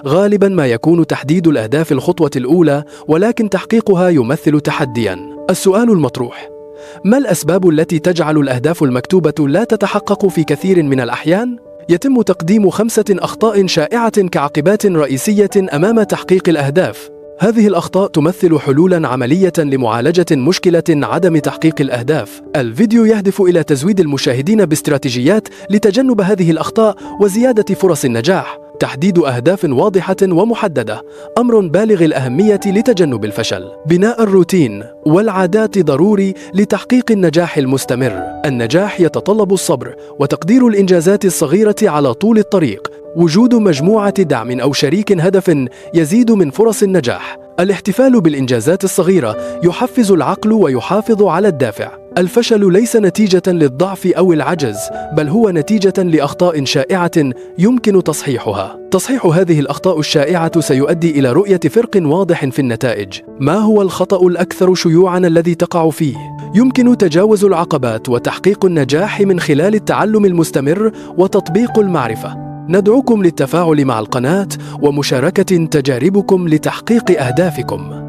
غالباً ما يكون تحديد الأهداف الخطوة الأولى، ولكن تحقيقها يمثل تحدياً. السؤال المطروح: ما الأسباب التي تجعل الأهداف المكتوبة لا تتحقق في كثير من الأحيان؟ يتم تقديم 5 أخطاء شائعة كعقبات رئيسية أمام تحقيق الأهداف. هذه الأخطاء تمثل حلولاً عملية لمعالجة مشكلة عدم تحقيق الأهداف. الفيديو يهدف إلى تزويد المشاهدين باستراتيجيات لتجنب هذه الأخطاء وزيادة فرص النجاح. تحديد أهداف واضحة ومحددة أمر بالغ الأهمية لتجنب الفشل. بناء الروتين والعادات ضروري لتحقيق النجاح المستمر. النجاح يتطلب الصبر وتقدير الإنجازات الصغيرة على طول الطريق. وجود مجموعة دعم أو شريك هدف يزيد من فرص النجاح. الاحتفال بالإنجازات الصغيرة يحفز العقل ويحافظ على الدافع. الفشل ليس نتيجة للضعف أو العجز، بل هو نتيجة لأخطاء شائعة يمكن تصحيحها. تصحيح هذه الأخطاء الشائعة سيؤدي إلى رؤية فرق واضح في النتائج. ما هو الخطأ الأكثر شيوعاً الذي تقع فيه؟ يمكن تجاوز العقبات وتحقيق النجاح من خلال التعلم المستمر وتطبيق المعرفة. ندعوكم للتفاعل مع القناة ومشاركة تجاربكم لتحقيق أهدافكم.